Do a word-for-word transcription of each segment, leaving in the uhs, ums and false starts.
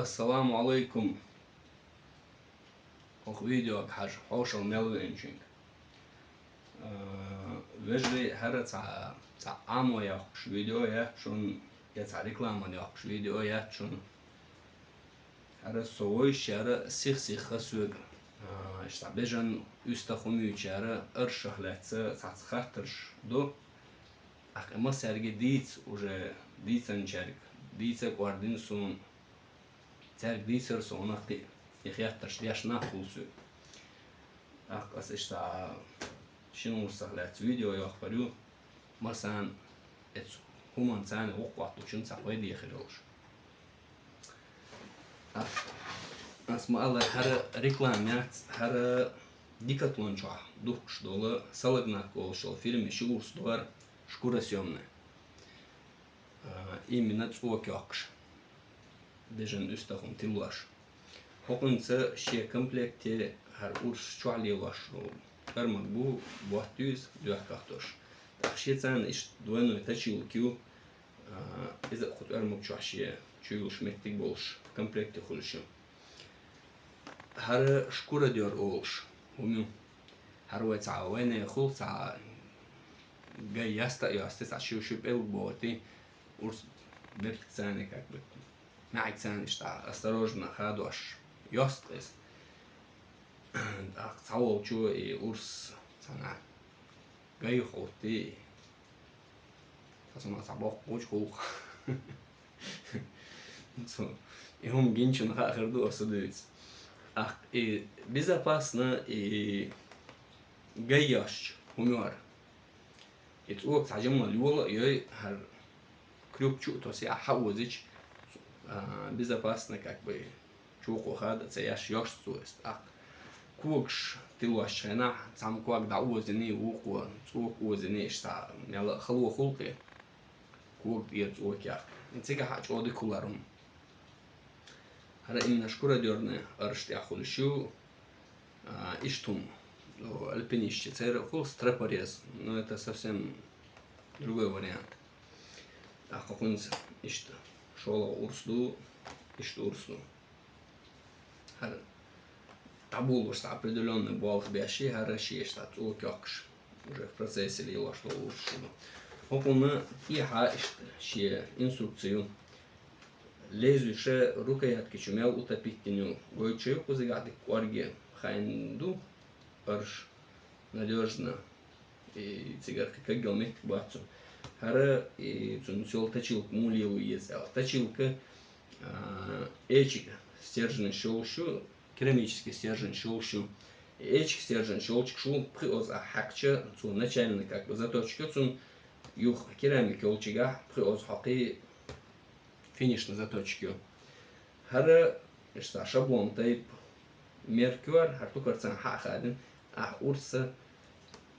Ассаламу алайкум. Ох видеога хьажа, хьошал мел веанчуьнга. А, вежарий, хӀара цхьа, цхьа Ӏамо йоккхуш видео яц шуна, я цхьа рекламан йоккхуш видео яц шуна. ХӀара со войш яра сих-сиха соьга. А, иштта бежан уьстагӀ хӀума юьйцуш яра аршах лаьцна цхьацца хаттарш ду. Ахкъа массаьрга дийца, уже дийцанчаьрга дийца кӀордина суна. Цаьрга дийцар со, нах кхин и хеттарш деш нах хул соьга. ТӀаккха ас иштта шина урсах лаьцна видео йохпар ю. Масана эцу хӀуманца гӀулакх хӀоттучун цхьа пайда хир йолуш. Ас, ас ма-аллара, хӀара реклама яц, хӀара Декатлон чохь духкуш долу Салагнак олуш йолу фирми ши урс дора шкурасъёмный. А, именно цӀока йоккхуш. Бежан уьстагӀ хӀума тиллош. ХӀокхуьнца шен комплекте хӀара урс чохь лелош волу тӀормаг бу, ботт ю иза, доьхках долуш. ТӀаккха шен царна иштта двойной точилка ю, а, иза а кху тӀормаг чохь шен чуйолуш меттиг болуш комплекте хуьлуш ю. ХӀара шкурадер олуш хӀума ю. ХӀара вай цхьа вайнехула цхьа гай яста а йости, цхьа шив-шив пӀелг бохурти, урс бертиг царна как бы маьӀиг царна иштта осторожно хадош йост иза. ТӀаккха цхьаволчо и урс цхьана гай хӀотти, аса ма цхьа боккха гӀуллакх. Цо и хӀума гинчунна хаа хир ду аса дуьйцу. ТӀаккха и безопасно, и гай йош хӀума ю хӀара. И цӀока цхьа жимма йола а йой, хӀара крюк чу а тосий, ахьа озича, а, безопасно, как бы, чукхо хада а ца еш йош цо иза. ТӀаккха когаш тиллошчу хенахь, цхьамма ког дӀаозиний, вукхо цӀока озиний, иштта мел а хало хул кхин. Кога тӀера цӀока яккха. Цигахь а чӀогӀа дика хулар хӀума. ХӀара именно шкурадерный арш тӀехь хуьлуш ю, а, иштта хӀума. О, альпинистча церан а хуьлу стропорез. Но это совсем другой вариант. ТӀаккха хӀунца иштта шолгӀа урс ду, иштта урс ду. ХӀара дӀаболуш цхьа определённый болх беш, хӀара шен иштта цӀока йоккхуш, уже в процессе лелош долу урс ду. ХӀокхунна тӀехьа иштта шен инструкция ю. Лезвие рукоятки чу мел утопить дина ю. Гойтуш ю кхузигахь дика кӀорге хаийна ду арш надёжно. И цигара кхин кагйолу меттиг бац цунна. ХӀара и цунна йолу точилка муха лело еза аьлла. Точилка, а, эчиг стерженьш йолуш ю, керамический стерженьш йолуш ю. Эчиг стерженьш йолчуьнгаш ву пхи оза хьаькхча, цо начальный как бы заточка ю цунна, юха керамик йолчигахь пхи оза хьокхий, финишный заточка ю. ХӀара, иштта шаблон тайпа мерка ю хӀара, хӀара тукарца хьа а хадийна, ахь урс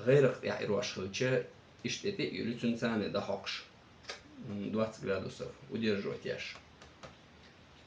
гӀайракх тӀехь ирош хилча, иштта тӀе а юьллу цуьнан царна дӀахьокхуш, м, двадцать градусов удерживать еш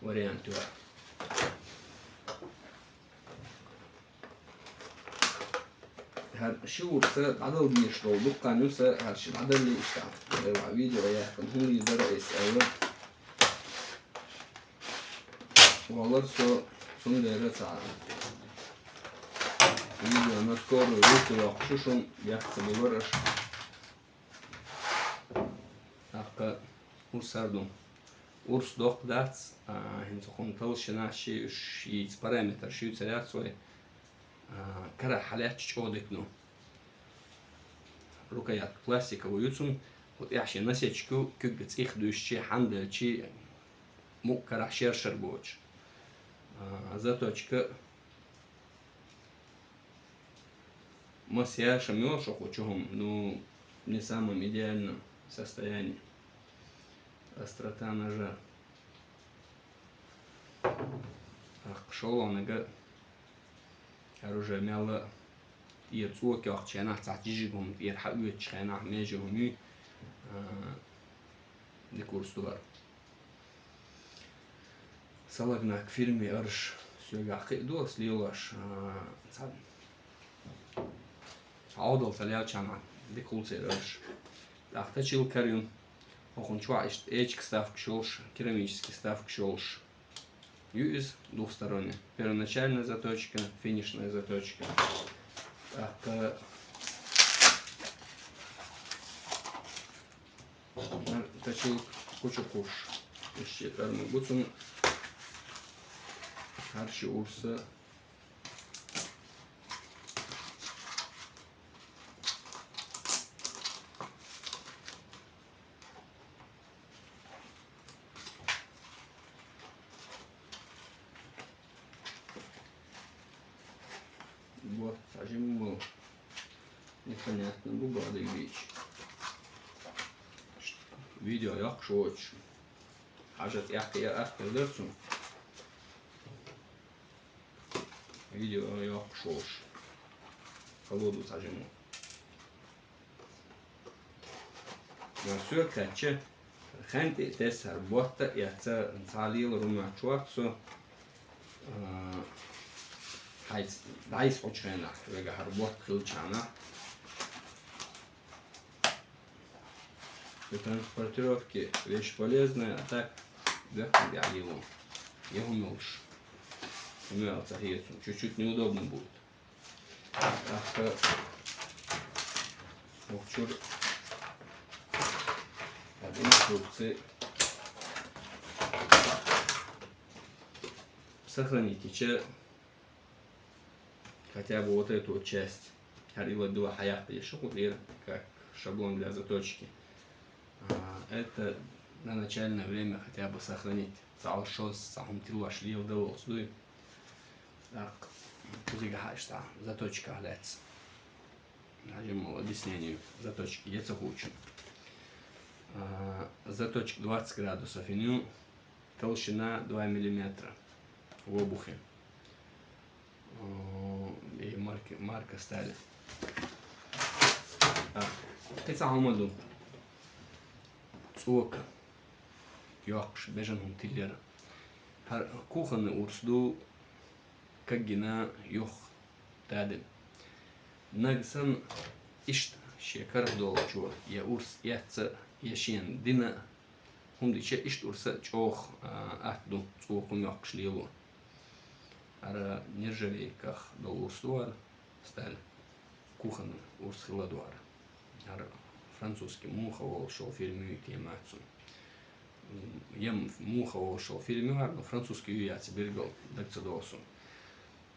вариант ю хӀара. ХӀара ши урс дӀадала дезаш долу дуккха хан ю сан, хӀара ши дӀадаллий иштта, делахь видео яьккхина хӀума лийзара айса аьлла. Валар со, цундела цхьа видео на скорую руку йоккхуш ю шуна, бехк ца биллара аша. ТӀаккха урсар ду. Урс доккха дац, а, хӀинца хӀума талла шинаш ши уьш йийца параметр ши ю ца яц вай, а, карахь хьалаьттача чӀогӀа дика ду. Рукоятка пластиковый ю цунна, хӀу тӀехь шен насечка ю, куьг цӀих дуьйсучи, хьанделчи, мукъа карахь шер-шер боцуш. А, заточка Маса яшам йолуш хӀокху чу хӀума, ну, не самом идеальном состоянии. Острота ножа. ТӀаккха шолгӀаниг оружие мелла тӀера цӀока йоккхучу хенахь, цхьацца жижиг хӀума тӀера хьаоьцучу хенахь, меже хӀума юй, а, дика урс ду хӀара. Салагнак фирми арш соьгахь кхин а ду ас лелош, а, цхьа, цхьа Ӏодал ца лелчахьана дика хул церан арш. ТӀаккха тачилкар ю. ХӀокхунна чохь иштта эчиг ставкаш йолуш, керамический ставкаш йолуш. Ю из двухсторонняя. Первоначальная заточка, финишная заточка. Так, э, точил кучу куш. Ишчи карму гуцун. Харши урса. Вот, сажим мы. Непонятно, бу бадыгвич. Видео як шоч. Хажат як я ах пердерсун. Видео як шош. Колоду сажим мы. Ма сюр качча ханти тесар ботта яца цалил рума чуаксу. Хайс дайс учрена вега хар бот хилчана. Для транспортировки вещь полезная, а так веху галилу. Еху мелш. Умел цахицу. Чуть-чуть неудобно будет. Ахта ухчур ад инструкции. Сохраните че хотя бы вот эту вот часть. Харила дила хаяхта еши кутир, как шаблон для заточки. А, это на начальное время хотя бы сохранить. Цал шос, сахум тилуаш лил да лосдуй. Так, кузига хашта, заточка хлец. Нажим объяснению заточки, я цехучу. А, заточка двадцать градусов и ню, толщина два миллиметра в обухе. О, и марки, марка стали. А, это самое ду. Цука. Йохш, бежан хум тиллер. Хар кухонный урс ду, как гина йох дадин. Нагсан ишт шекар долчу, я урс яца, я шен дина. Хум дича ишт урса чох, а, ат ду, цука хум йохш лилу. Ара нержавейках дол урс дуар, сталь. Кухонный урс хила дуар. Ара французский муха вол шол фильм ю тема цун. Ем муха вол шол фильм ю, но французский ю яци биргал дакца досу.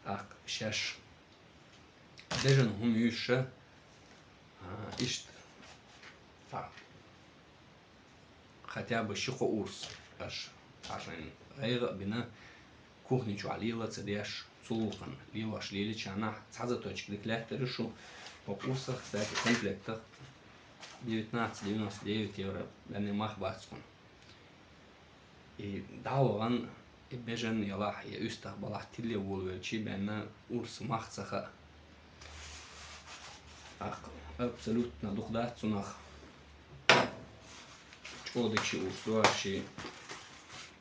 Ак шаш. Бежан хум юша, а, ишт. Так. Хотя бы шихо урс аш. Ашан гайга бина кухни чуа лила цадеш цулухан. Лилаш лили чана цаза точка деклятери шу. По курсах, кстати, комплектах девятнадцать девяносто девять евро. Данный мах бацкун. И далган, и бежан ялах, и устах балах тилле вулвел чи бенна урс мах цаха. Ак, абсолютно духдат цунах. Чоды чи урс дуар чи.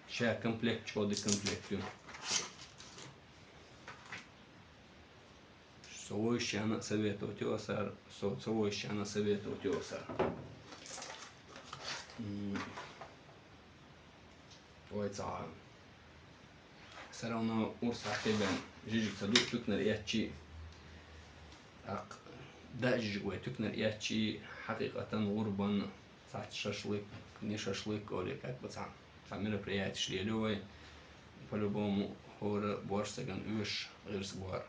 Ша комплект, чоды комплект ю. Совойщана советовать осар, со-, совойщана советовать осар. М. Ой, ца. Всё равно урс хатебен. Жижик саду тюкнер ячи. Ак, да жижик вай тюкнер ячи. Хакикатан гурбан сач шашлык, не шашлык, оли как бы ца. Ца мероприятие шлелёвой. По-любому хора борсаган уш гирс буар.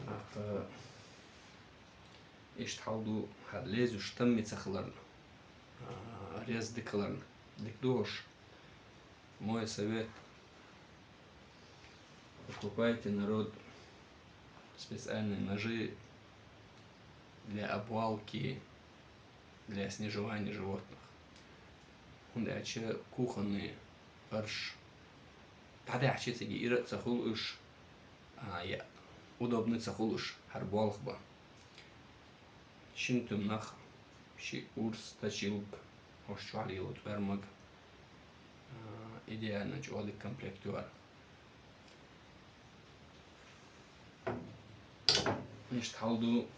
Ак, ишт халду хад лезу штамми цахларн. А, рез дыкларн. Дык душ. Мой совет. Покупайте, народ, специальные ножи для обвалки, для снежевания животных. Хунда ача кухонный фарш. Тада ача циги ира цахул уш. А, я. Удобный цахул уш. Хар болх ба. Шин тюмнах ши урс тачилг. Хош чуар йылу твермаг. А, идеально чуалик комплект юар. Ишт халду